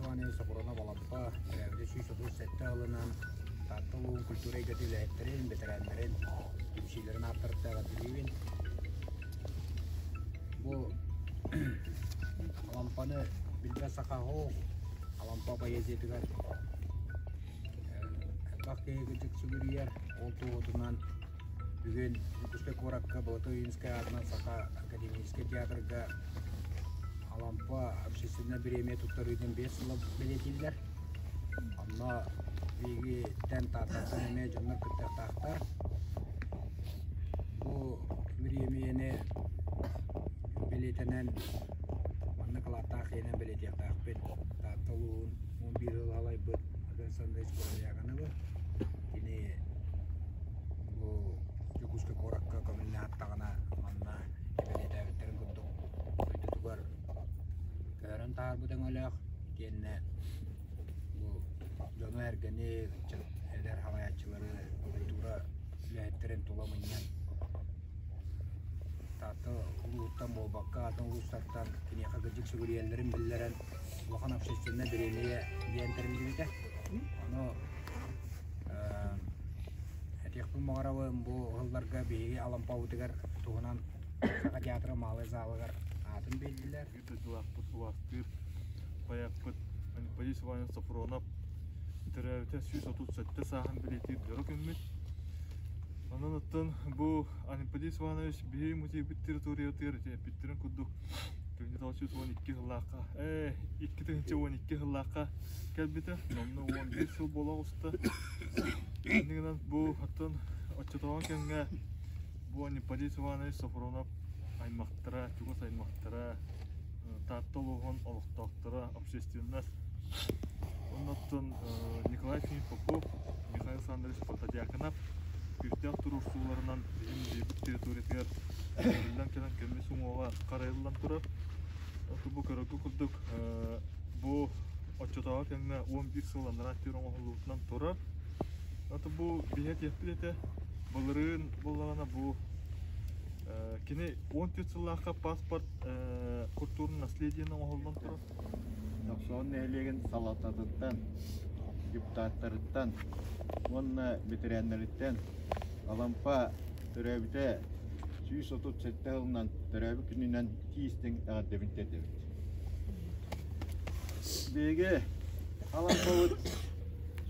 Иванович Сопрунов Алампа төрөөбүтэ 137 сылынан Таатта улууһун культура эйгэтин үлэһиттэрин, бэтэрээннэрин, түмсүүлэрин ааттарыттан эҕэрдэлиибин. Бу Алампаны билбэт саха суох, Алампа поэзиятыгар элбэх киһи кырдьык сүгүрүйэр. Ол туоһутунан Бүгүн Дьокуускай куоракка Болотуйинскай аатынан Саха академическай театрга Алампа общественнай бириэмийэ туттарыытын 5 сыла бэлиэтииллэр. Онно биһигиттэн Тааттаттан эмиэ дьоннор кыттыахтаахтар. Бу бириэмийэни бэлиэтэнэн манна кылааттаах иһинэн бэлиэтиэхтээхпит. Таатта улууһун 11 сыл салайбыт Александр Ильич Кини бу Дьокуускай куоракка көмүллэ аттаҕына манна бэлиэтээбиттэрин курдук дойдутугар көһөрөн таһаарбыт өҥөлөөх итиэннэ бу дьону-сэргэни, ыччат эдэр салайааччылары культура үлэһиттэрин тула мунньан Таатта улууһуттан буолбакка атын улуустартан киниэхэ кырдьык сүгүрүйэллэрин биллэрэн улахан общественнай бириэмийэ диэн тэриллибитэ. Ону этиэхпин баҕарабын, бу ыһылларга биһиги Алампабытыгар туһунан Саха театра малый залыгар аатын биэрдилэр. Биир дойдулаахпыт убаастыыр поэппыт Анатолий Иванович Софронов төрөөбүтэ 137 сааһын бэлиэтиир дьоро күммүт. Онон оттон бу Анатолий Иванович биһиги музейбыт территориятыгар эппиттэрин курдук 1912 сыллаахха, 2012 сыллаахха кэлбитэ. Онно 11 сыл буола оҕуста. Инньэ гынан бу оттон оччотооҕу кэмҥэ бу Анатолий Иванович Софронов аймахтара, чугас аймахтара, Таатта улууһун олохтоохторо, общественность. Оннуттан Николай Ефимович Попов, Михаил Александрович Протодьяконов күүстээх туруорсууларынан биһиги музейбыт территориятыгар көрүллэн кэлэн көмүс уҥуоҕа харайыллан турар. Бу көрөргө курдук бу оччотооҕу кэмҥэ 11 сыл анараа өттүгэр оҥоһуллубутунан турар. Ото бу биһи этиэхпит этэ, былырыын буоллаҕына бу кини 14 сыллаахха паспорт культурный наследиены оҥоһуллан турар. Дохсоон нэһилиэгин салалтатыттан, депутаттарыттан уонна бэтэрээннэриттэн Алампа төрөөбүтэ 137 сылынан төрөөбүт күнүнэн итии-истиҥ эҕэрдэбин тиэрдэбит. Биһиги Алампабыт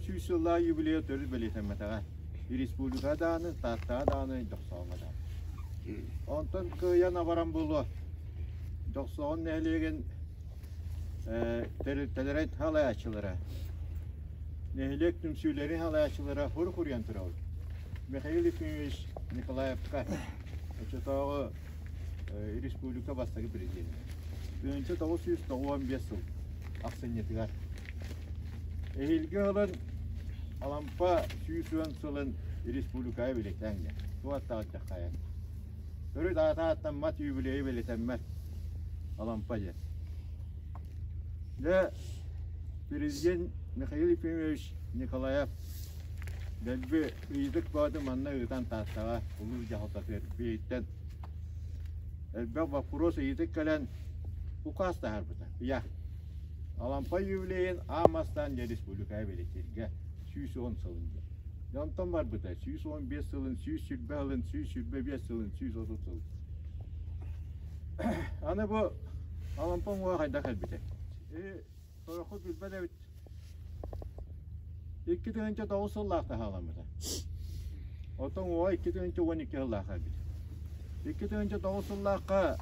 100 сыллаах юбилейа төрүт бэлиэтэммэтэҕэ. Республика даҕаны, Тааттаҕа даҕаны, Дьохсооҥҥо даҕаны. Онтон кыайан абаран буолуо. Дьохсоҕон нэһилиэгин тэрилтэлэрин салайааччылара, нэһилиэк түмсүүлэрин салайааччылара хур-хуруйан турабыт. Михаил Ефимович Николаевка оччотооҕу республика бастакы президенэ. 1995 сыл ахсынньытыгар. Эһиилги сылын Алампа 110 сылын республикаҕа бэлиэтээн диэн. Туох аттаах Төрүт аата ааттаммат, юбилейы бэлиэтэммэт Алампа диэн. Дьэ, президент Михаил Ефимович Николаев дэлби ыйытык бөҕөтүн манна ыытан Тааттаҕа улуус дьаһалтатыгар биһиттэн элбэх боппуруос ыйытык кэлэн укаас таһаарбыта. Ыйа. Алампа юбилейын аан бастаан дьэ республикаҕа бэлиэтииргэ 110 сылын диэн. Дьэ онтон барбыта 115 сылын, 120 сылын, 125 сылын, 130 сылын. Аны бу Алампа уҥуоҕа хайдах кэлбитэй? Сороххут билбэт эбит. 2009 сыллаах таһааламмыта. Оттон уҥуоҕа 2012 сыллаах кэлбит. 2009 сыллаахха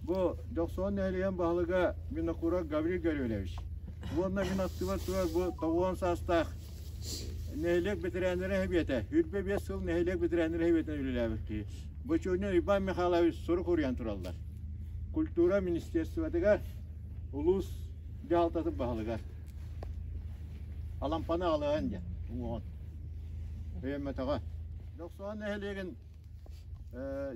бу Дьохсоон нэһилиэгин баһылыга Винокуров Гаврил Гаврильевич уонна мин аттыбар турар бу 90 саастаах нэһилиэк бэтэрээннэрэ сэбиэтэ, 25 сыл нэһилиэк бэтэрээннэрэ сэбиэтинэн үлэлээбит киһи Бочуонньа Иван Михайлович сурук уруйан тураллар. Культура министерствотыгар улуус дьаһалтатын баһылыгар Алампаны аҕалыан диэн уҥуоҕун өйөммөтөҕө. Дохсоон нэһилиэгин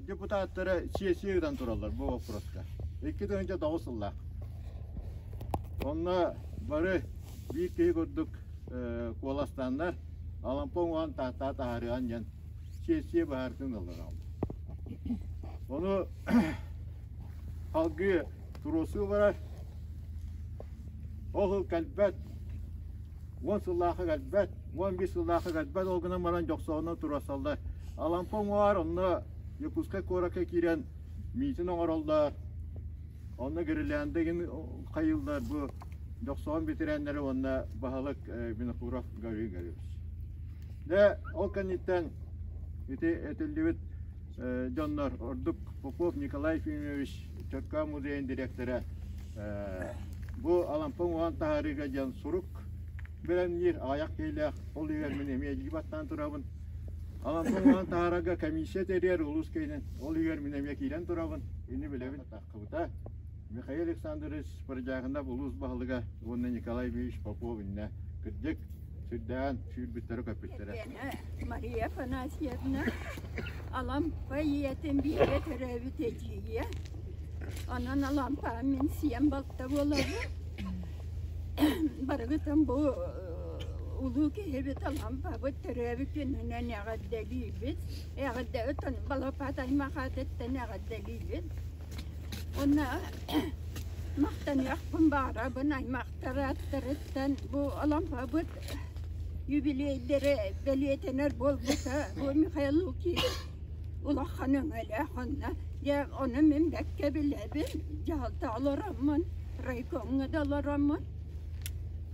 депутаттара сессия ыытан тураллар бу боппуруоска. 2009 сыллаах. Онно бары биир киһи курдук куоластааннар Алампа уҥуоҕун Тааттаҕа таһаарыан диэн сессия быһаарытын ыллараллар. Ону салгыы туруорсуу барар. Ол сыл кэлбэт, 10 сыллаахха кэлбэт, 11 сыллаахха кэлбэт, ол гынан баран Дьохсоҕунан туруорсаллар. Алампа уҥуоҕар онно Якутскай куоракка киирэн миитин оҥороллор. Онно гирлянда игин хайыыллар бу Дьохсоҕон бэтэрээннэрэ уонна баһылык Винокуров Гаврил Гаврилович. Дьэ, ол кэнниттэн ити этиллибит дьоннор ордук Попов Николай Ефимович Чөркөөн музейын дириэктэрэ бу Алампа уҥуоҕун таһаарыыга диэн сурук бэлэмниир аҕыйах киһилээх ол иһигэр мин эмиэ илии баттаан турабын. Алампа уҥуоҕун таһаарарга комиссия тэрийэр улуус киһинэн ол иһигэр мин эмиэ киирэн турабын. Ини билэбин таххыбыта. Михаил Александрович Спордягинов улуус баһылыга уонна Николай Ильич Попов иннэ кырдьык сүрдээн сүүрбүттэрэ-көппүттэрэ. Мария Афанасьевна Алампа ийэтин бииргэ төрөөбүт эдьиийэ. Онон Алампа мин сиэн балта буолабын. Барыгытын бу улуу киһибит Алампабыт төрөөбүт күнүнэн эҕэрдэлиибит. Эҕэрдэ Балапаат аймах аатыттан эҕэрдэлиибит. Уонна махтаныахпын баҕарабын аймахтар ааттарыттан бу Алампабыт юбилейдэрэ бэлиэтэнэр буолбута. Бу Михаил Лукич улахан өҥөлөөх онно. Дьэ, ону мин бэккэ билэбин, дьаһалта олороммун, райкомҥа да олороммун.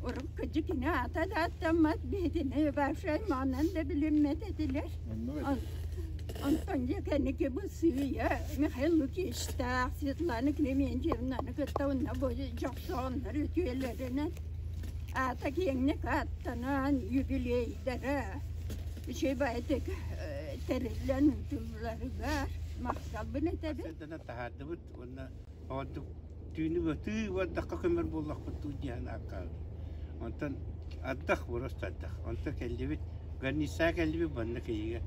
Урукку дьикини аата да аттаммат, биһигини вообще аймаҕынан да билиммэт этилэр. Онтон дьэ кэнники бу сыыйа Михаил Лукичтаах, Светлана Клементьевнаны кытта уонна бу дьохсооннор үтүөлэринэн аата киэҥник ааттанан юбилейдара үчүгэй баайытык тэриллэн ыытылларыгар махталбын этэбин. Таһаардыбыт уонна Ордук түүнү ытыы бардахха көмөр буоллахпыт дуу диэн аккаабыт. Онтон ардах просто ардах. Онтон кэллибит, границаҕа кэллибит манна киһигэ.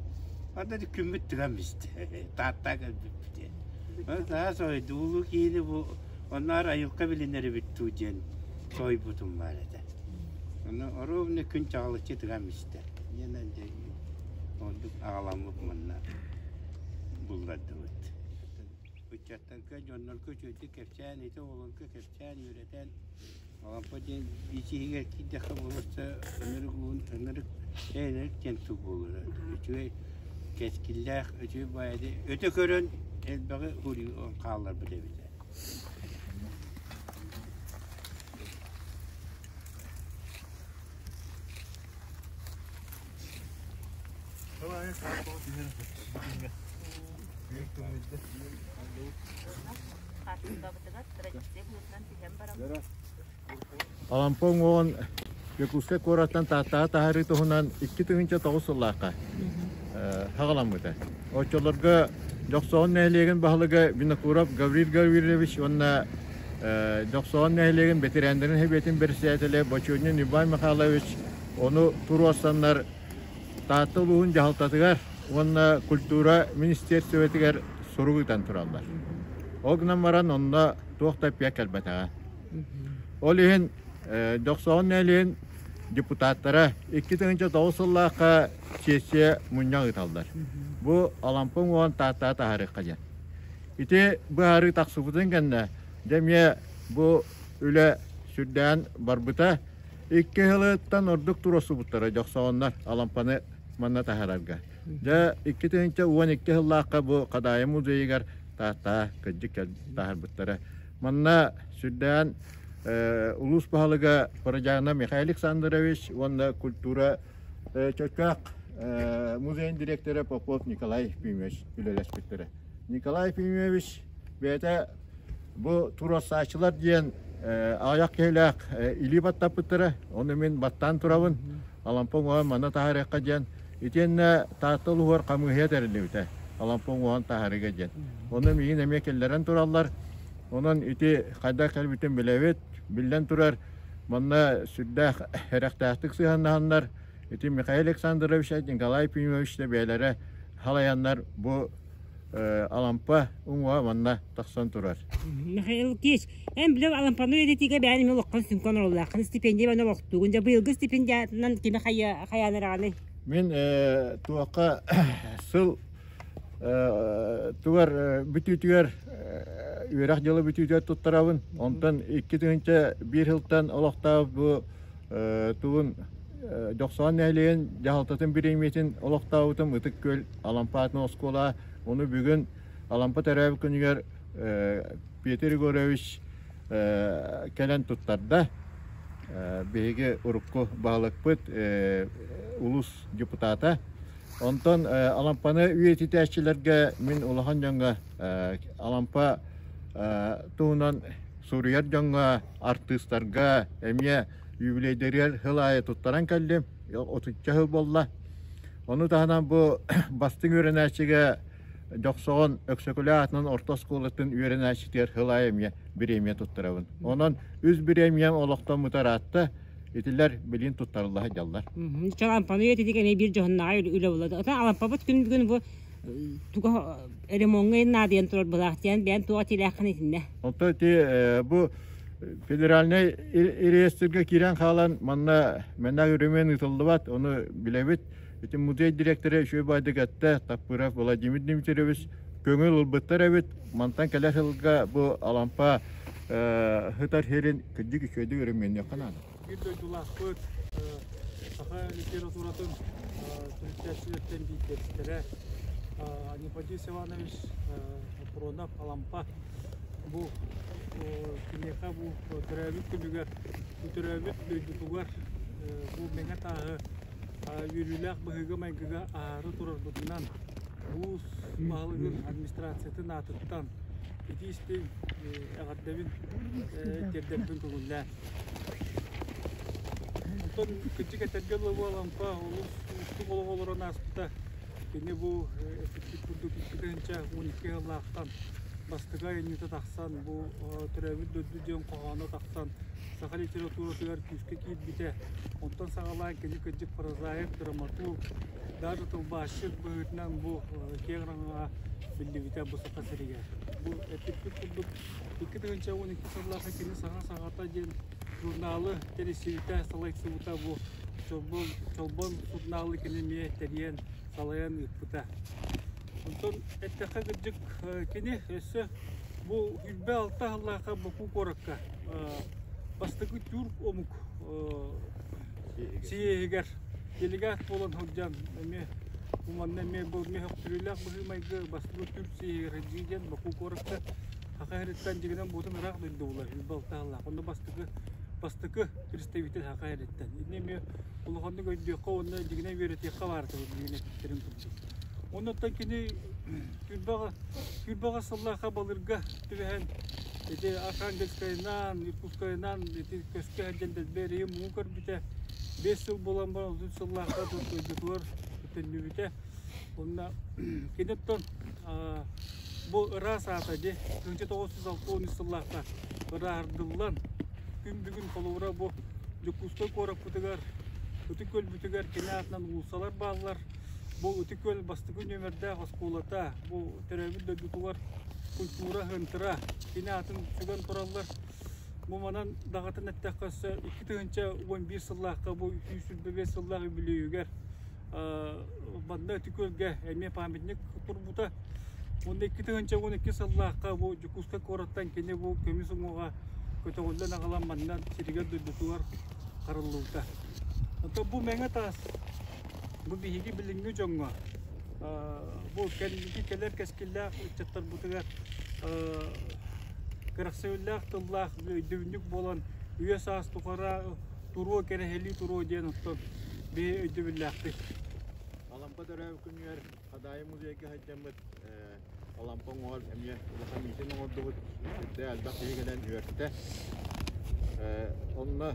Анда күммүт тыган бистэ. Тааттаа кэлбиппит диэн. Наһаа соһуйду. Улуу киһини бу онноор айылҕа билинэрибит дуу диэн соһуйбутум баар этэ. Ону оруобуна күн чаҕылыччы тыган бистэ. Диэн ордук аҕаламмыт манна буллардыбыт. Ыччаттарга, дьоннорго үчүгэйдик кэпсээн, ити оҕолорго кэпсээн, үөрэтэн, Алампа диэн ис-иһигэр киирдэххэ болуосса ынырык уһун, ынырык, ынырык диэн тыл буолара. Үчүгэй кэскиллээх, үчүгэй баайы өтө көрөн элбэҕи хаалларбыт эбитэ. Алампа уҥуоҕун Якутскай куораттан Тааттаҕа таһаарыы туһунан 2009 сыллаахха хаҕаламмыта. Оччолорго Дьохсоҕон нэһилиэгин баһылыга Винокуров Гаврил Гаврильевич уонна Дьохсоҕон нэһилиэгин бэтэрээннэрин сэбиэтин бэрэссэдээтэлэ Бочуонньун Иван Михайлович ону туруорсаннар Таатта улууһун дьаһалтатыгар уонна культура министиэристибэтигэр сурук ыытан тураллар. Ол гынан баран онно туох да эппиэт кэлбэтэҕэ. Ол иһин Дьохсоҕон нэһилиэгин депутаттара 2009 сыллаахха сессия мунньах ыыталлар. Бу Алампа уҥуоҕун Тааттаҕа таһаарыахха диэн. Ити быһаарыы тахсыбытын кэннэ дьэ эмиэ бу үлэ сүрдээн барбыта. Икки сылыттан ордук туруорсубуттара Дьохсоҕоннор Алампаны манна таһаарарга. Дьэ 2012 сыллаахха бу Хадаайы музейыгар Тааттаҕа кырдьык таһаарбыттара. Манна сүрдээн улуус баһылыга Парадьяна Михаил Александрович уонна культура Чөкөөх музейын директора Попов Николай Ефимович үлэлэспиттэрэ. Николай Ефимович бэйэтэ бу туруорсааччылар диэн аҕыйах киһилээх илии баттаппыттара. Ону мин баттаан турабын. Алампа уҥуоҕун манна таһаарыахха диэн. Итиэннэ Таатта улууһугар хамыыһыйа тэриллибитэ. Алампа уҥуоҕун таһаарыыга диэн. Ону миигин эмиэ киллэрэн тураллар. Онон ити хайдах кэлбитин билэбит. Биллэн турар, манна сүрдээх эрэхтээхтик сыһыаннаһаннар, ити Михаил Александрович, Николай Ефимович да бэйэлэрэ халайаннар бу Алампа уҥуоҕа манна тахсан турар. Михаил Лукич, эн билэр Алампаны үөрэтиигэ бэйэн эмиэ олоххун сүҥкэн оруоллааххын стипендия баны олохтуугун. Дьэ быйылгы стипендиятынан кими хайаан Мин туохха сыл тугар бүтүүтүгэр үөрэх дьыла бүтүүтүгэр туттарабын. Онтон 2001 сылтан олохтоох бу тугун Дьохсоон нэһилиэгин дьаһалтатын бириэмийэтин олохтообутум Ытык Күөл Алампа аатынан оскуола. Ону бүгүн Алампа төрөөбүт күнүгэр Петр Егорович кэлэн туттарда. Биһиги урукку баһылыкпыт улуус депутата. Онтон Алампаны үйэтитээччилэргэ мин улахан дьоҥҥо Алампа туһунан суруйар дьоҥҥо, артыыстарга эмиэ юбилейдэригэр сыл аайы туттаран кэллим. Отучча сыл буолла. Ону таһынан бу бастыҥ үөрэнээччигэ Дьохсоҕон Өксөкүлээх аатынан орто оскуолатын үөрэнээччитигэр сыл аайы эмиэ бириэмийэ туттарабын. Онон үс бириэмийэм олохтоммута ыраатта. Итилэр билин туттарылла сылдьаллар. Чэ Алампаны үйэтитик эмиэ биир дьоһуннааҕы үлэ буолла. Отон Алампабыт күн бүгүн бу туга ремоҥҥа наадыйан турар былаах диэн бэйэн туох этиилээххин итиннэ. Онтон ити бу федеральнай реестргэ киирэн хаалан манна манна өрөмүөн ыытыллыбат, ону билэбит. Ити музей директора үчүгэй баайдык эттэ, Таппыров Владимир Дмитриевич көҥүл ылбыттар эбит. Мантан кэлэр сылга бу Алампа сытар сирин кырдьык үчүгэйдик өрөмүөннүөххэ наада. Биир дойдулаахпыт саха литературатын төрүттээччилэртэн биирдэстэрэ Аниподис Иванович Софронов Алампа бу киниэхэ бу төрөөбүт күнүгэр, бу төрөөбүт дойдутугар бу мэҥэ тааһы үөрүүлээх быһыыга-майгыга аһаары турарбытынан улуус баһылыгын администрациятын аатыттан итии-истиҥ эҕэрдэбин тиэрдэрбин көҥүллээн. Онтон кырдьык этэргэ дылы Алампа олус уустук олох олорон ааспыта. Кини бу эппиппит курдук 2012 сыллаахтан бастакы айымньыта тахсан, бу төрөөбүт дойду диэн хоһооно тахсан саха литературатыгар күүскэ киирбитэ. Онтон саҕалаан кини кырдьык прозаик, драматург, даже тылбаасчыт быһыытынан бу киэҥ араҥаҕа биллибитэ бу Саха сиригэр. Бу эппиппит курдук 2012 сыллаахха кини Саҥа саҕата диэн журналы тэрийсибитэ, салайсыбыта бу Чолбон, Чолбон журналы кини эмиэ тэрийэн, салайан ыыппыта. Онтон эттэххэ кырдьык кини өссө бу 26 сыллаахха Баку куоракка бастакы тюрк омук сийиэһигэр делегат буолан сылдьан эмиэ бу манна эмиэ бу эмиэ хөхтүрүүлээх быһыы-майгы бастакы тюрк сийиэһигэр сылдьыы диэн Баку куоракка Саха сириттэн дьигинэн буутун ыраах дойду булар 26 сыллаах. Онно бастакы бастакы представитель Саха сириттэн. Инни эмиэ улаханнык өйдүөххэ уонна дьигинэн үөрэтиэххэ баар билигин эппиттэрин курдук. Оннуттан кини Күрбэҕэ сыллаахха балырга түбэһэн ити Архангельскайынан, Иркутскайынан ити көскө сылдьан дэлби эрэйи муҥу көрбүтэ. 5 сыл буолан баран 30 сыллаахха дойдутугар төннүбүтэ. Онно кини оттон бу ыраас аата дьэ 1963 сыллаахха ырааһырдыллан күн бүгүн холобура бу Дьокуускай куораппытыгар Ытык Күөлбүтүгэр кини аатынан уулуссалар бааллар. Бу Ытык Күөл бастакы нүөмэрдээх оскуолата, бу төрөөбүт дойдутугар культура ыһынтыра кини аатын сүгэн тураллар. Бу манан даҕатан эттэххэ өссө 2011 сыллаахха бу 125 сыллаах үбүлүөйүгэр манна Ытык Күөлгэ эмиэ памятник турбута. Уонна 2012 сыллаахха бу Дьокуускай куораттан кини бу көмүс уҥуоҕа көтөҕүллэн аҕалан манна сиригэр дойдутугар харыллыбыта. Онтон бу мэҥэ таас бу биһиги билиҥҥи дьоҥҥо бу кэнники кэлэр кэскиллээх ыччаттарбытыгар кэрэхсэбиллээх тыллаах өйдөбүнньүк буолан үйэ саас тухары туруо кэрэһэлии туруо диэн оттон биһи өйдөбүллээхпит. Алампа төрөөбүт күнүгэр Хадаайы музейга сылдьаммыт Алампа оҥоһор эмиэ улахан миитин оҥордубут. Сүрдээх элбэх киһи кэлэн үөртэ. Онно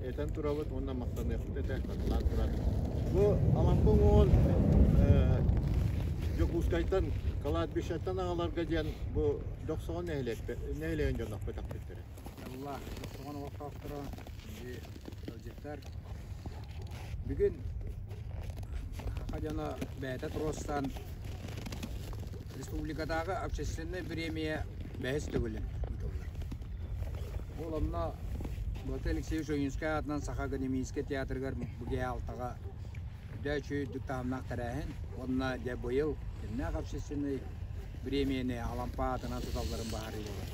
этэн турабыт уонна махтаныахпыт этэ хатылаан туран. Бу Алампа оҥоһон Дьокуускайтан кладбищеттан аҕаларга диэн бу Дьохсоҕон нэһилиэгин дьоно көтөхпүттэрэ. Аллах, Дьохсоҕон олохтоохторо, ыалдьыттар. Бүгүн саха дьоно бэйэтэ туруорсан республикатааҕы общественнай бириэмийэ бэһис төгүлүн ыытыллар. Ол онно Былатыан Алексеевич Ойуунскай аатынан Саха академическай театрыгар БГА-алтаҕа үрдээ үчүгэй үрдүк таһымнаах тэрээһин уонна дьэ быйыл кимнээх общественнай бириэмийэни Алампа аатынан туталларын баһаарыы буолар.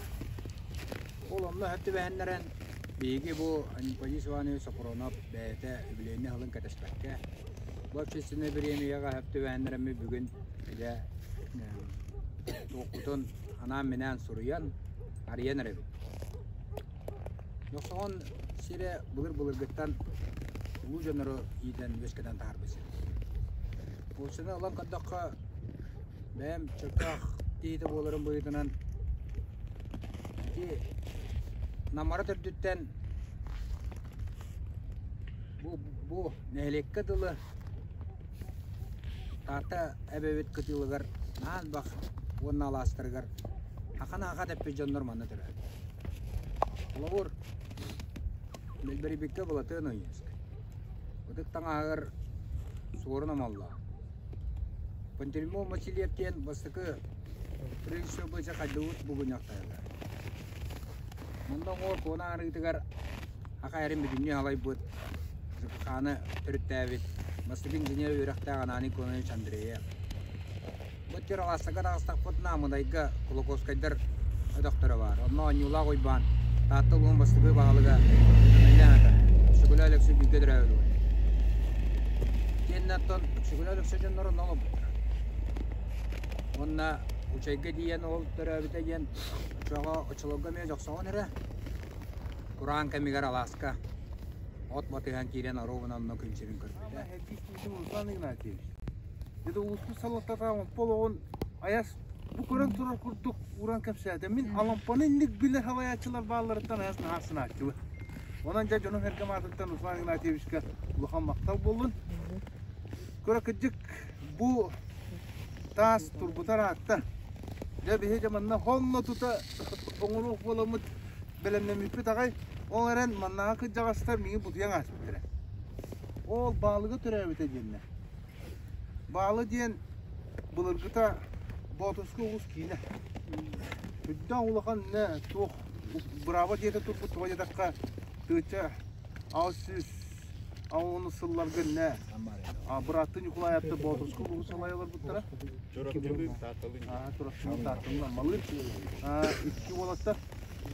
Ол онно сөп түбэһиннэрэн биһиги бу Анемподист Иванович Сопронов бэйэтэ үбүлүөйнэй сылын кэтэспэккэ бу общественнай бириэмийэҕэ сөп түбэһиннэрэммит бүгүн дьэ туохпутун анаан-минээн суруйан, арыйан эрэбит. Дьохсоҕон сирэ былыр-былыргыттан улуу дьоннору иитэн үөскэтэн таһаарбыт сир. Уопсайынан ылан көрдөххө, бэйэм Чөркөөх киһитэ буоларым быһыытынан ити Намара төрдүттэн бу нэһилиэккэ дылы Таатта эбэбит кытыылыгар наан бах уонна алаастарыгар ахан-аха тэппит дьоннор манна төрөөбүт. Холобур, Мэлбэрийбиккэ Былатыан Ойуунускай, Ытык таҥаһыгар Суорун Омоллоон, Пантелеймон Васильев диэн бастакы режиссер быыча хайдыбыт бугунньахтайаллар. Манна оҥоор Куона арыытыгар Аха эрин бүтүннүү халайбыт, ЖКХ-ны төрүттээбит бастакы инженер үөрэхтээх Ананий Конович Андреев. Бу өттүгэр алаастарга таҕыстахпытына Амыдайга Кулаковскайдар өтөхтөрө баар. Онно Оонньуулаах Уйбаан, Таатта улууһун бастакы баһылыга Өксөкүлээх ата, Өксөкүлээх Өлөксөй бииргэ төрөөбүт уол. Итиэннэ оттон Өксөкүлээх Өлөксөй дьонноро онно олорбуттара. Уонна Учайга тиийэн ол төрөөбүтэ диэн оччоҕо оччолорго эмиэ дьохсоҕон эрэ Кураан кэмигэр алааска от батыһан киирэн оруобуна онно күн сирин көрбүтэ. Руслан Игнатьевич, это улууспут салалтата Алампа олоҕун айас бу көрөн турар курдук ууран кэпсээтэ. Мин Алампаны инник билэр салайааччылар баалларыттан айас наһаа сынааччыбын. Онон дьэ дьонум эргэм аатыттан Руслан Игнатьевичка улахан махтал буоллун. Көрө кырдьык бу таас турбутар аатта. Дьэ биһи дьэ манна хонно тута оҥоруох буоламмыт бэлэмнэммиппит аҕай. Ол эрэн маннааҕы кырдьаҕастар миигин бутуйан ааспыттара. Ол баалыга төрөөбүтэ диэннэр. Баалы диэн былыргыта Боотурскай улуус киинэ. Үрдээх улахан нэ туох бырааба диэтэ турбут тоҕо диэтэххэ тыыча 600 сылларга нэ бырааттыы Ньукулаайаптар Боотурскай улууһу салайа олорбуттара. Чурапчылыын Таатталыын Аммалыын икки уолаттар.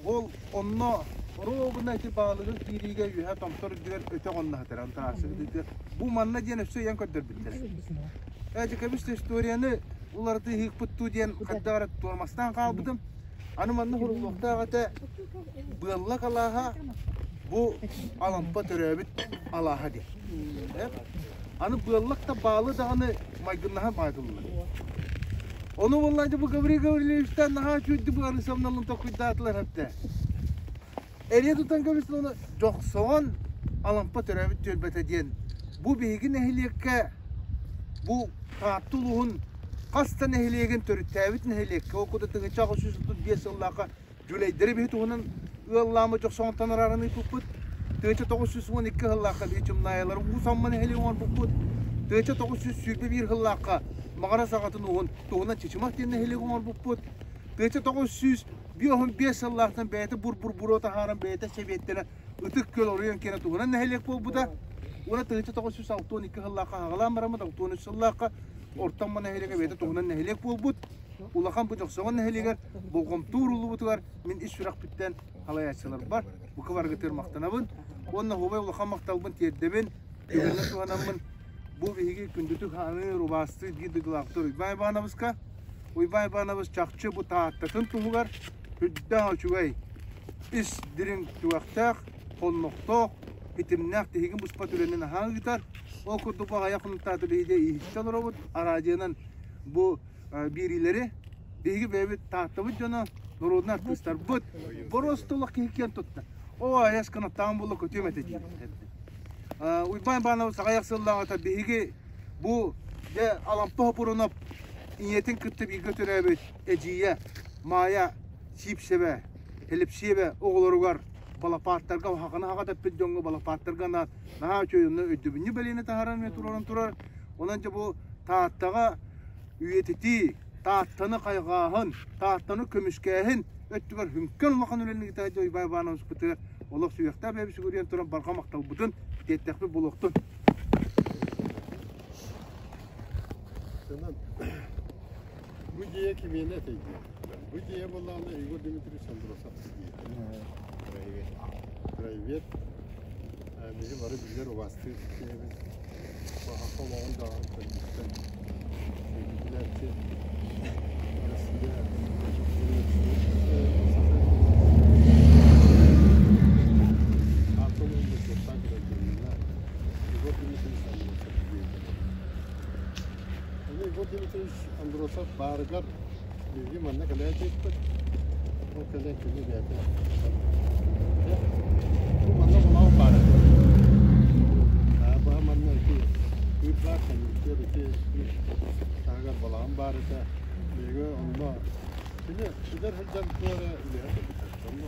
Ол онно оруобуна ити баалыгы киириигэ үөһэ томтор үрдүгэр өтөх онно сытар антаасыгытыгар бу манна диэн өссө ыйан көрдөрбүттэр. Ээ дьэ историяны уларытыыһыкпыт дуу диэн хайдах эрэ туормастаан хаалбытым. Аны манна суруллуохтаах этэ Быаллак алааһа бу Алампа төрөөбүт алааһа диэн. Аны Быаллак да баалы даҕаны майгыннаһан баайтыллар. Ону буоллааччы бу Гаврил Гаврильевичтан наһаа үчүгэйдик бу арыысамналын толкуйдаатылар хэптэ. Эрийэ тутан көрүстүн ону Дьохсоҕон Алампа төрөөбүт түөлбэтэ диэн бу биһиги нэһилиэккэ бу Таатта улууһун хас да нэһилиэгин төрүттээбит нэһилиэккэ ол курдук тыһыынча 835 сыллаахха Дьүлэйдэри биһи туһунан ыаллааммыт Дьохсоҕонтон арааран ыыппыппыт. 1912 сыллаахха биһи Чымнаайалары Уус Амма нэһилиэгэ оҥорбуппут. 1921 сыллаахха Маҕарас аҕатын ууһун туһунан Чычымах диэн нэһилиэги оҥорбуппут. 1955 сыллаахтан бэйэтэ бур-бур буруо таһааран бэйэтэ сэбиэттэнэ Ытык Күөл оройуон киэнэ туһунан нэһилиэк буолбута. Уонна 1962 сыллаахха аҕалаан бараммыт 63 сыллаахха Орто Амма нэһилиэгэ бэйэтэ туһунан нэһилиэк буолбут. Улахан бу Дьохсоҕон нэһилиэгэр болҕомто ууруллубутугар мин ис сүрэхпиттэн халайааччыларбар бука барыгытыгар махтанабын уонна оһуобай улахан махталбын тиэрдэбин. Түгэнинэн туһанаммын бу биһиги күндүтүк хааныы рубаастыы биир дойдулаахтар Уйбаан Ивановичка Уйбаан Иванович чахчы бу Тааттатын туһугар үрдээх үчүгэй ис дириҥ түгэхтээх, хоннохтоох, итимнээх тиһигин быспат үлэни наһаа ыытар. Ол курдук бу аҕыйах хонуктаата биһиги иһиттэ олоробут. Араадьыйанан бу биэриилэри биһиги бэйэбит Тааттабыт дьоно, норуодунай артыыстарбыт боруоста олох киһи киэн тутта. Оо, айас кынаттаан буолла көтүөм этэ диир. Уйбаан Иванович аҕыйах сыллааҕыта биһиги бу дьэ Алампа Хопурунов ийэтин кытта бииргэ төрөөбүт эдьиийэ Маайа Сиипсэбэ, Элипсиэбэ оҕолоругар балапааттарга хаҕаны хаҕа тэппит дьоҥҥо балапааттарга анаан наһаа үчүгэй онно өйдөбүнньүк бэлиэни таһааран эмиэ туруоран турар. Онон дьэ бу Тааттаҕа үйэтитии, Тааттаны хайҕааһын, Тааттаны көмүскээһин өттүгэр хүҥкэн улахан үлэни ыытааччы Уйбаан Ивановичпытыгар олох сүһүөхтээх бэйэбит сүгүрүйэн туран барҕа махталбытын тиэртэхпит буолуохтун. Бу дьиэ кимиэнэ этэй диэн. Бу дьиэ буоллаҕына Егор Дмитриевич Андросов дьиэтэ. Краевед. Краевед. Биһи бары билэр убаастыыр киһибит. Саха олоҕун даҕаны төрдүттэн билээччи Россия Антон Бочуоттаах гражданина Егор Дмитриевич Андросов диэтэ. Аны Егор Дмитриевич Андросов баарыгар биһиги манна кэлээччиппит. Ол кэлэн кини бэйэтэ Бу манна булаах баар этэ. Баһа манна ити ыыр баар, санитар ити таһыгар балаҕан баар этэ. Биһиги онно кини эдэр сылдьан туох эрэ үлэһэ сылдьар. Онно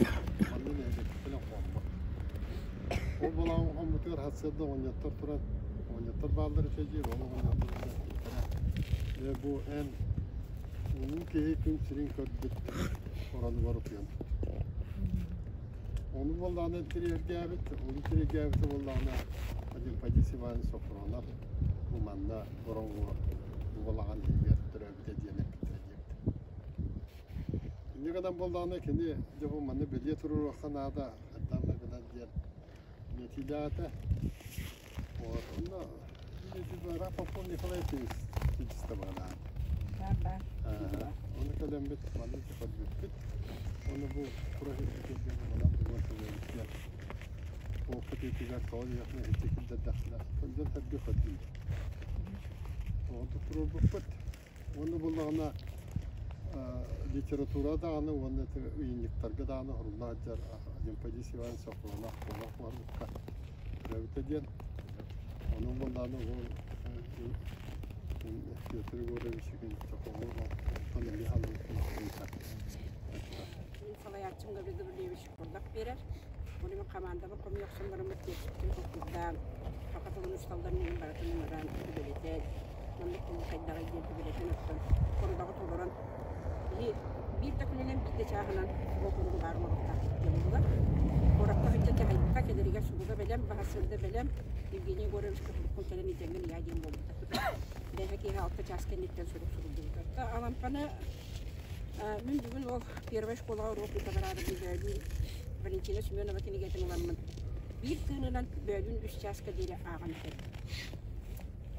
манна нэһилиэкпитинэн хоммут. Ол балаҕан хоммутугар сарсыарда оҕонньоттор туран, оҕонньоттор бааллар этэ дии, ол оҕонньоттор эппиттэрэ, Дьэ бу эн улуу киһи күн сирин көрбүт оронугар утуйан Ону буоллаҕына интириэһиргээбит, ону интириэһиргээбитэ буоллаҕына Анемподист Иванович Софронов бу манна бороҥҥо бу балаҕан иһигэр төрөөбүтэ диэн эппиттэрэ диэбит. Инньэ гынан буоллаҕына кини дьэ бу манна бэлиэ туруоруохха наада, хайдах да гынан диэн этиилээтэ. Вот, онно Попов Николай Ефимович баҕалаан. Ону кэлэммит манна көрбүппүт. Ону бу профиль манан бугун сылыйбыт Опытытыгар тоҕо диэххинэ иччи киллэрдэххинэ дьон сэргэ көрдүүр. Оҕото туруорбуппут. Уонна буллаҕына литература даҕаны уонна ыйынньыктарга даҕаны сурулла сылдьар Анемподист Иванович Софронов олох барбыкка төрөөбүтэ диэн. Онон буоллаҕына ол Петр Егорович Чохоҕу эмиэ халлыыттан Мин салайааччым Гаврил Гаврильевич курдак биэрэр. Оны мен командабын хомуйа охсон бараммыт тиэкспитин толкуйдаан, саха тылын учууталларын иһин барытын ыҥыран, сүбэлэтэн, маннык кулу хайдаҕый диэн сүбэлэтэн оттон сорудаҕы толорон биһи биир да күнүнэн биир да чааһынан уокуругу баар оҥоруохтаахпыт диэн буолар. Куоракка сылдьан дьаһайбыта кэлэригэр суруга бэлэм, баһа бэлэм. Евгений Егоровичка суруккун кэлэн илдьэҥҥин ыйаа диэн буолбута. Бэйэ киэһэ 6 чаас кэнниттэн сурук суруйдубут. Алампаны Мин бүгүн ол первая школаҕа уруок ыыта бараарыбын бөөлүүн Валентина Семенова кинигэтин ыламмын биир тыынынан бөөлүүн үс чааска диэри ааҕан бүтэрдим.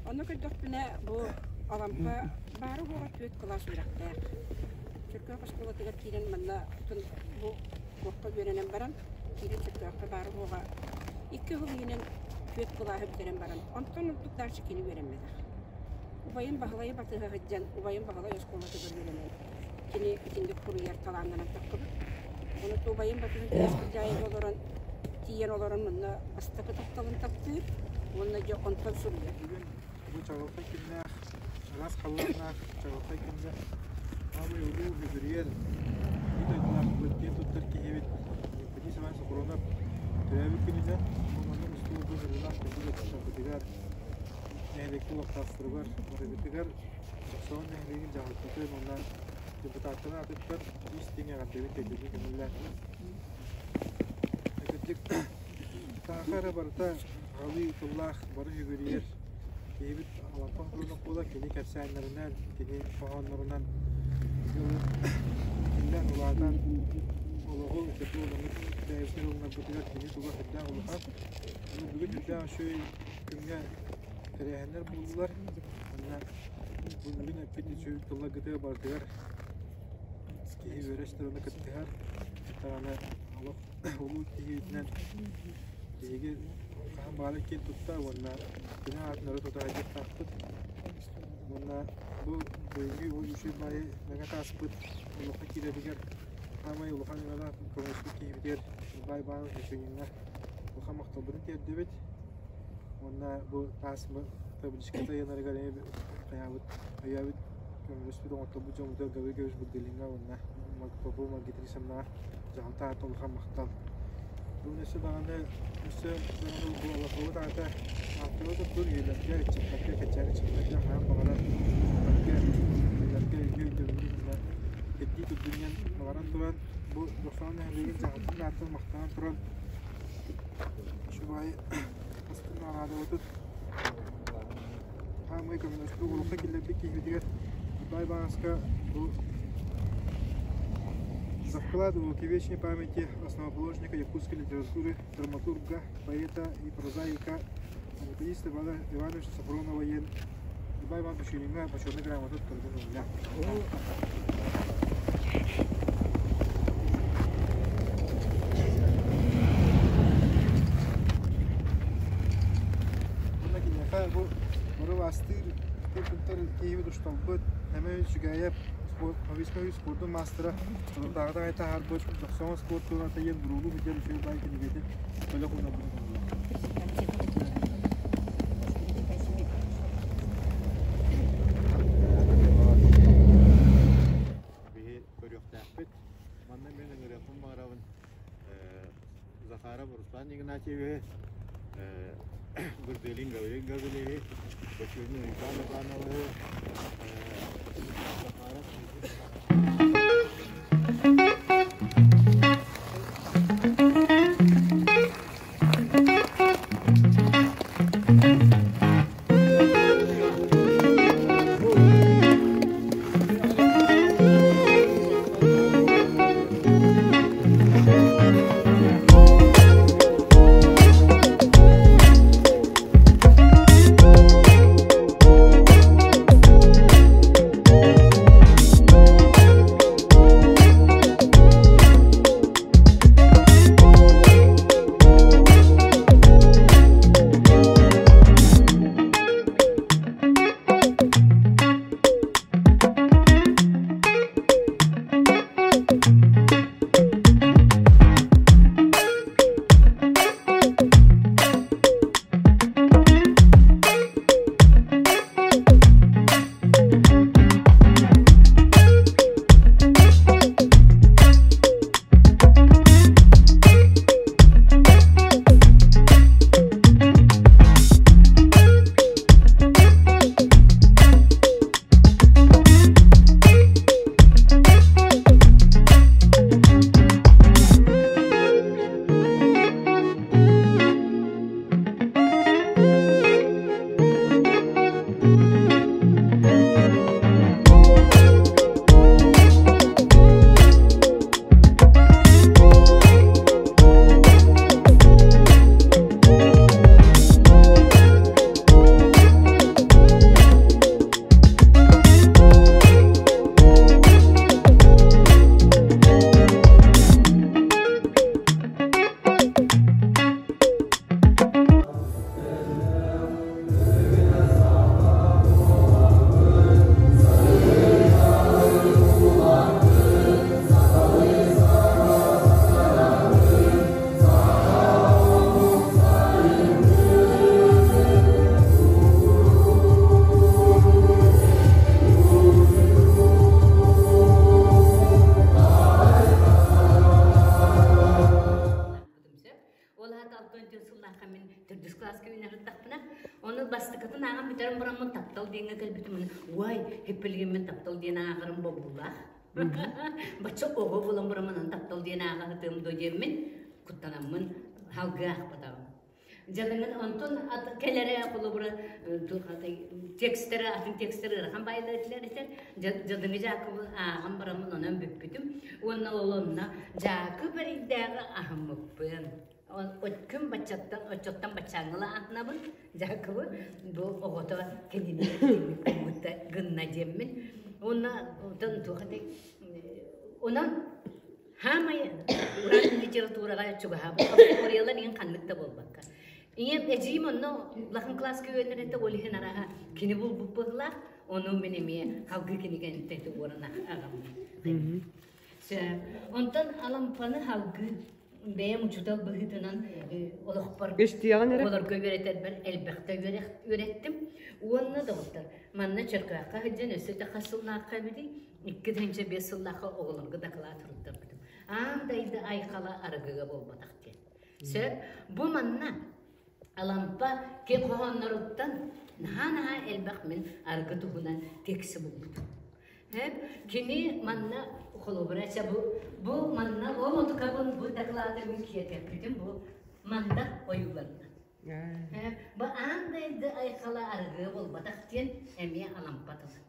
Онно көрдөхпүнэ бу Алампа баара-суоҕа түөрт кылаас үөрэхтээх. Чөркөөх оскуолатыгар киирэн манна бу туохха үөрэнэн баран киирэн Чөркөөххө баара-суоҕа икки сыл иһинэн түөрт кылааһы бүтэрэн баран онтон ордук дальше кини үөрэммэтэх. Убайым Баһылайы батыһа сылдьан, убайым Баһылай оскуолатыгар үөрэнэн, кини итинник суруйар талааннанан таххыбыт. Ону убайым батыһан Кырдьаайыга олорон, тиийэн олорон манна бастакы тапталын таптыыр уонна дьэ онтон суруйар. Бүгүн бу чаҕылхай күннээх, араас халлааннаах чаҕылхай күҥҥэ аамай улуу Бүдүрүйэн биир дойдулаахпыт, киэн туттар киһибит Денис Иванович Сокуронов төрөөбүт күнүнэн бу маннык устууларга ыҥырыылаах күндү ыалдьыттарбытыгар нэһилиэккэ олохтоохторугар барыгытыгар Дьохсоҕон нэһилиэгин дьаһалтатын уонна депутаттарын аатыттан истиҥ эҕэрдэбин тиэрдэбин көҥүллээтим. Кырдьык, сааха эрэ барыта аҕалыы тыллаах бары үгүрүйэр киһибит Алампа Хатыланов буола кини кэпсээннэринэн, кини хоһооннорунан иһиллэн улаатан олоҕу ыччаты уламмыт бэйэбитин ылынарбытыгар кини тула сүрдээх улахан. Бүгүн сүрдээх үчүгэй күҥҥэ тэрээһиннэр буоллулар. Манна бу бүгүн эппит үчүгэй тылларгытыгар барытыгар киһи үөрэ истэр кыттыһар. Даҕаны олох улуу киһитинэн биһиги хаһан баҕарар киэн тутта уонна кини аатын өрө тута сылдьыахтаахпыт. Уонна бу бүгүҥҥү үчүгэй баайы мэҥэ тааспыт олоххо киирэригэр саамай улахан өҥөлөөх көмөлөспүт киһибитигэр Баай Баанов Мишениҥҥа улахан махталбытын тиэрдэбит. Уонна бу таас табличката ыйанарыгар эмиэ хайаабыт өйөөбүт көмөлөспүт оҥотторбут дьоммутугар Гаврил Гаврилович Бурдилиҥҥа уонна Попова Маргарита Александровнаҕа дьаһалта аата улахан махтал. Бүгүн өссө даҕаны өссө даҕаны бу олоххобут аата ааттыга туттун үйэлэргэ, ыччаттарга, кэчээри ыччаттарга хаһан баҕарар ыччаттарга, үйэлэргэ үтүө өйдөбүлү уонна ирдии турдун диэн баҕаран туран бу Дохсоҕон нэһилиэгин дьаһалтатын ааттан махтанан туран Үчүгэй астын наҕараадабытын хаамыы көмөлөспүт олоххо киллэрбит киһибитигэр Ибай Ивановска бу за вклад в увековечение памяти основоположника якутской литературы, драматурга, поэта и прозаика Анатолиста Ивана Ивановича Софронова диэн Ибай Иван Бушилиҥҥа бочуотунай грамота туттарбын ылла. Уонна киниэхэ бу бары бастыыр кыттар киһибит ушталбыт Нэмэ Сүгээйэп Повискай спордун маастара соторутааҕыта аҕай таһаарбыт Дохсоҥо спорт туоната диэн буруулуу бүтэр үчүгэй баай кинигэтин бөлөх уунарбытын оҥордо. Биһи көрүөхтээхпит. Манна мен ыҥырыахпын баҕарабын Захаров Руслан Игнатьевиһы, Гурделин Гаврил Гаврилевиһы, Бочурин Иван Ивановиһы, Захаров Ол аата алтан сыллаахха мин төрдүс кылааска үүнэрдахпына, ону бастакытын ааҕан бүтэрэн бараммын таптал диэҥҥэ кэлбитим. Уай, хиппилигиммин таптал диэн ааҕарым бобуулаах. Бачча оҕо буолан бараммын таптал диэн ааҕаһытым до диэммин куттанаммын халгыы аахпатаҕым. Дьадаҥын онтон кэлэрэ холобура текстэрэ атын текстэр ыарахан баайылар этилэр этэр. Дьадаҥы Дьаакыбы ааҕан бараммын онон бүппүтүм. Уонна ол онно Дьаакып эрийдээҕи аһыммыппын. Күн баччаттан оччоттон баччааҥҥыла аһынабын Дьаакыбы бу оҕото кинини итинник гынна диэммин. Уонна онтон туох этэй онон Хаамай уран литератураҕа чугаһаабыт остуоруйалар иһин ханнык да буолбакка. Ийэм эдьиийим онно улахан кылааска үөрэнэринтэ ол иһин араһа кини булбут быһыылаах, ону мин эмиэ халгыы кинигэнтэ уоран аҕам. Онтон Алампаны халгыы бэйэм учуутал быһыытынан олохпор оҕолорго үөрэтэрбэр элбэхтэ үөрэттим. Уонна доҕоттор, манна Чөркөөххө сылдьан өссө да хас сыллаахха эбитий? 2005 сыллаахха оҕолорго дакылаат суруттарбытым. Аан дайды айхала арыгыга буолбатах диэн. Сөп. Бу манна Алампа ки хоһоонноруттан наһаа-наһаа элбэх мин арыгы туһунан текси булбутум. Кини манна холобура бу, бу манна ол отукабын бу дакылааты мин киэргэппитим бу мандар ойууларынан. Бу аан дайды айхала арыгыга буолбатах диэн эмиэ Алампа тыла.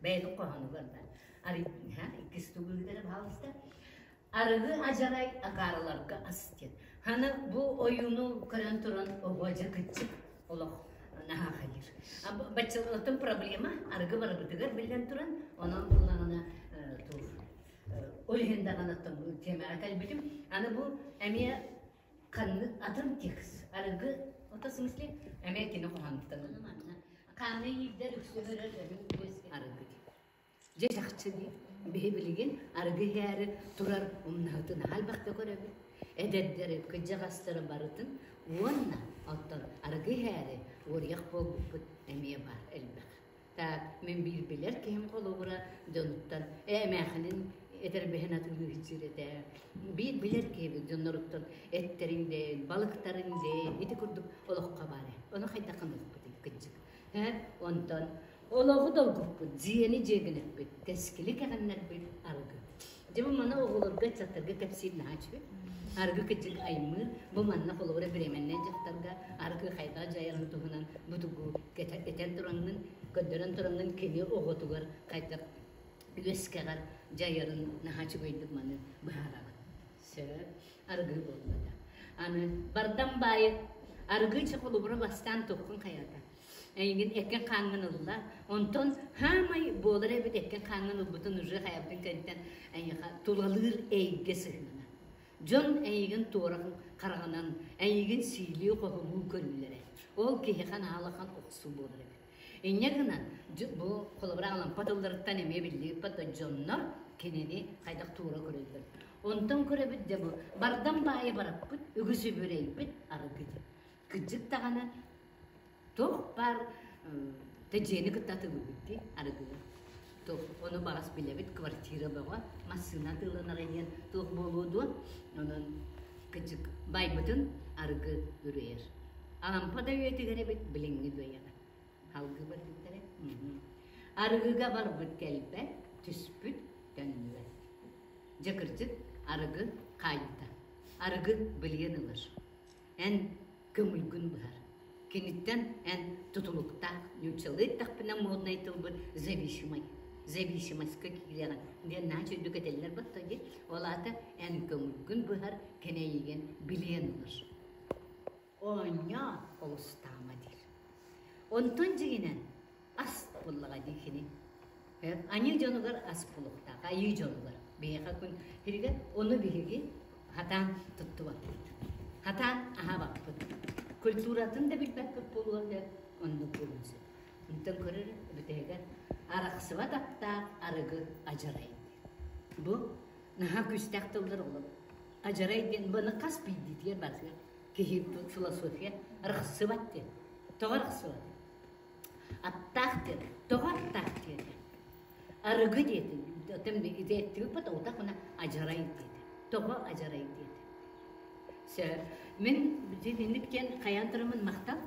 Бэйэтин хоһоонугар да. Ары иккис тугуйдара баалыста. Арыгы ажарай акаарыларга ас диэн. Ханы бу ойууну көрөн туран оҕо дьэ кыччык олох наһаа хайыр. Баччалатын проблема арыгы барыбытыгар биллэн туран, онон буллаҕына тур. Ол иһин даҕаны тиэмэҕэ кэлбитим. Аны бу эмиэ ханнык атын текст арыгы ото смысле эмиэ кини хоһоонуттан хааны иирдэр үксүгэр арыгы Дьэ чахчы дии, биһи билигин арыгы иһээри турар умнаһытын аһа элбэхтэ көрөбүт. Эдэрдэри, кырдьаҕастары барытын уонна оттон арыгы иһээри уоруйах буолбуппут эмиэ баар элбэх. Так, мин биир билэр киһим холобура дьонуттан ээ эмээхинин этэрбэһин атыылыыр этэ. Биир билэр киһибит дьонноруттан эттэрин дээн, балыктарын дээн ити курдук олоххо баар ээ. Ону хайдах гыныахпытый кырдьык. Ээ, онтон Олоҕу долгуппут, дьиэни дьиэгинэппит, кэскили кэҕиннэрбит арыгы. Дьэ бу маны оҕолорго, ыччаттарга кэпсиир наһаа үчүгэй. Арыгы кыдьык аймыыр, бу манна холобура бириэмэннэй дьахтарга арыгы хайдах дьайарын туһунан бу тугу этэн тураҥҥын, көрдөрөн тураҥҥын кини оҕотугар хайдах үөскэҕэр дьайарын наһаа үчүгэйдик маны быһаарабын. Сөп, арыгы буолбата. Аны бардам баайы арыгы холобура бастаан туххун хайата. Эйигин эккин хааҥҥын ылла. Онтон хаамай буолар эбит эккин хааҥҥын ылбытын уже хайабытын кэнниттэн эйиэхэ тулалыыр эйгэ сыһыана. Дьон эйигин туора хараҕынан эйигин сиилии-хоһулуу көрүүлэрэ. Ол киһиэхэ наалахан охсуу буолар эбит. Инньэ гынан бу холобура Алампа тылларыттан эмиэ биллибит да дьоннор кинини хайдах туора көрөллөр. Онтон көрөбүт дьэ бу бардам баайы бараппыт, үгүс үбүрэйбит арыгы диэн. Кырдьык даҕаны Туох баар дьиэни кытта атыылыыбыт дии арыгыны. Туох ону баҕас билэбит квартира бөҕө, массыына атыыланара диэн туох буолуо дуо? Онон кырдьык байбытын арыгы үрэйэр. Алампа да үйэтигэр эбит билиҥҥи да үйэҕэ. Салгыы барбыттара. Арыгыга барбыт кэлбэт, түспүт төннүбэт. Дьэ кырдьык арыгы хаайда. Арыгы билиэн ылар. Эн көҥүлгүн быһар. Киниттэн эн тутулуктаах, нууччалыы эттэхпинэ моднай тылбыт зависимый, зависимостька киирэҕин диэн наһаа үчүгэйдик этэллэр батта дии. Ол аата эн көҥүлгүн быһар, кэнэйигин билиэн ылар. Оонньоо олустаама диир. Онтон дьиҥинэн ас буллаҕа дии кини. Аньыы дьонугар ас булуохтаах, айыы дьонугар. Биһиэхэ күн сиригэр ону биһиги хатаан туттубаппыт. Хатаан аһаабаппыт. Культуратын да билбэппит буолуо сөп, оннук буолуон сөп. Онтон көрөр бүтэһигэр арахсыбат аптаах арыгы адьарай. Бу наһаа күүстээх тыллар олор. Адьарай диэн быны хас биирдиитигэр барытыгар киһи философия арахсыбат диэн. Тоҕо арахсыбат? Аттаах диэн. Тоҕо аттаах диэтэ? Арыгы диэтин. Ити эттибит утахына адьарай диэтэ. Тоҕо адьарай диэтэ? Сөп. Мин итинник диэн хайаан тураммын махтал.